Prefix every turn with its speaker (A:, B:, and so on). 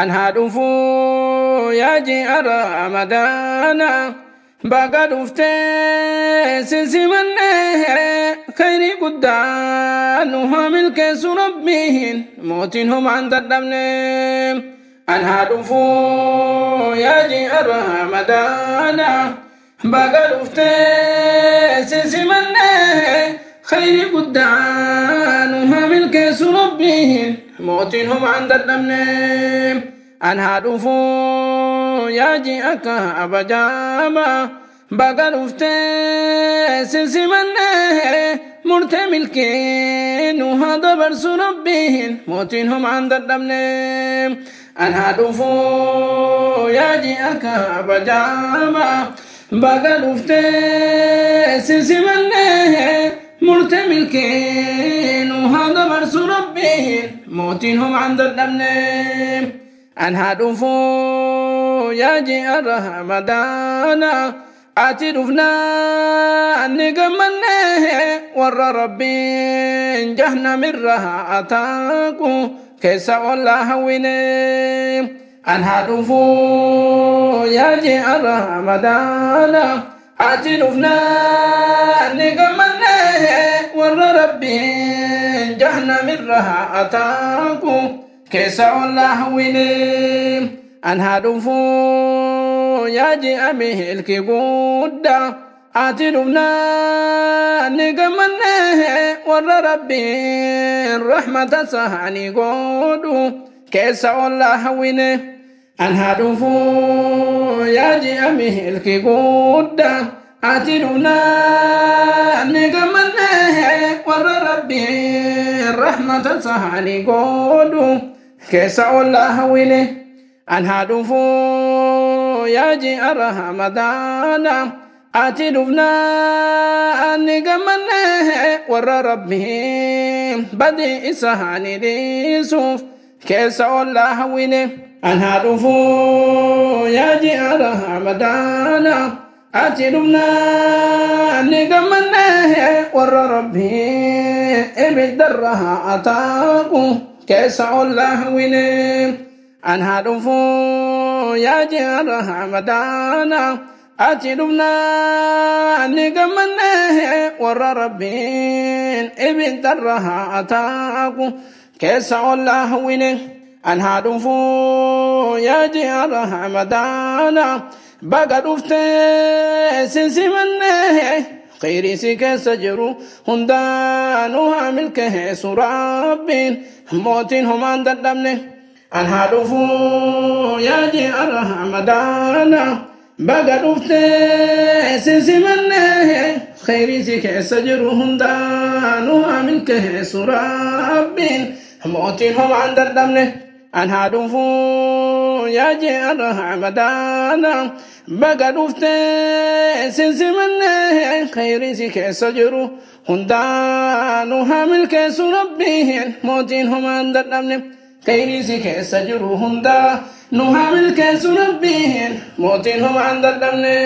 A: An haa dhufuu yaa ji'a Ramadaana, baga dhuftee sisimannee, khayrii guddaa nu haa milkeessu Rabbiin, mootiin homaan dadhabne. An haa dhufuu yaa ji'a Ramadaana, baga dhuftee sisimannee, khayrii guddaa nu haa milkeessu Rabbiin, mootiin homaan dadhabne. An haa dhufuu yaa ji'a kabajaama, baga dhuftee sisimannee, murtee milkii nu haa dabarsu Rabbiin, mootiin homaan dadhabne. An haa dhufuu yaa ji'a kabajaama, baga dhuftee sisimannee, murtee milkii nu haa dabarsu Rabbiin, mootiin homaan dadhabne. An haa dhufuu yaa ji'a Ramadaana, ati dhufnaa ni gammannee, warra Rabbiin jahannamirra ataaku keessa ollaa hawwine. An haa dhufuu yaa ji'a Ramadaana, ati dhufnaa ni gammannee, warra Rabbiin jahannamirra ataaku keessa ollaa hawwine. An haa dhufuu yaa ji'a milki guddaa, ati dhufnaa ni gammannee, warra Rabbiin rahmata isaanii godhu keessa ollaa hawwine. An haa dhufuu yaa ji'a milki guddaa, ati dhufnaa ni gammannee, warra Rabbiin rahmata isaanii godhu keessa ollaa hawwine. An haa dhufuu yaa ji'a Ramadaana, ati dhufnaa ni gammannee, warra Rabbiin badii isaanii dhiisuuf keessa ollaa hawwine. An haa dhufuu yaa ji'a Ramadaana, ati dhufnaa ni gammannee, warra Rabbiin ibiddarra ataaku keessa ollaa hawwine. An haa dhufuu yaa ji'a Ramadaana, ati dhufnaa ni gammannee, warra Rabbiin ibiddarra ataaku keessa ollaa hawwine. An haa dhufuu yaa ji'a Ramadaana, baga dhuftee sisimannee, khayrii si keessa jiru hundaanuu haa milkeessu Rabbiin, mootiin homaan dadhabne. An haa dhufuu yaa ji'a Ramadaana, baga dhuftee sisimannee, khayrii si keessa jiru hundaanuu haa milkeessu Rabbiin, mootiin homaan dadhabne. An haa dhufuu yaa ji'a Ramadaana, baga dhuftee sisimannee, khayrii si keessa jiru hundaanuu haa milkeessu Rabbiin, mootiin homaan dadhabne. Khayrii si keessa jiru hundaa nu haa milkeessu Rabbiin, mootiin homaan dadhabne.